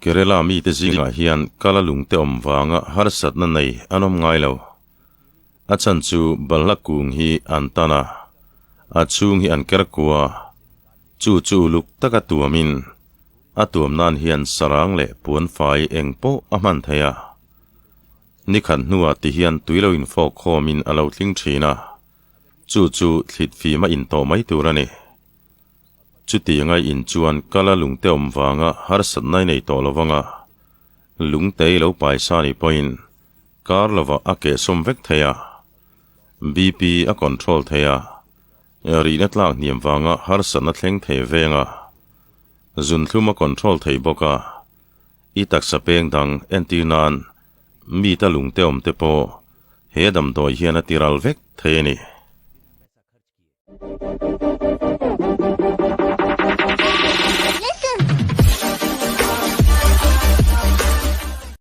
Kerala mite zingah hian kala lungte awm vanga harsatna nei an awm ngai lo. A chhan chu balhla kung hi an tan a, a chhung hi an ker kua. Chu chu uluk taka tuamin a tuam nan hian sarang leh puan fai eng pawh a hman thei a. Ni khat hnuah ti hian tui lo infawk khawmin a lo tling thin a, chu chu thlit fim a intawh mai tur a ni. Chutianga in chuan kala lungte awm vanga harsatna i nei tawh lo vanga, lungte i lo paisa nih pawhin kar lovah a kehsawm vek thei a, BP a control thei a, rihna tlak hniam vanga harsatna thleng thei veng a, zunthlum a control thei bawk a, i taksa peng dang entir nan mita lungte awm te pawh he damdawi hian a tiral vek thei a ni.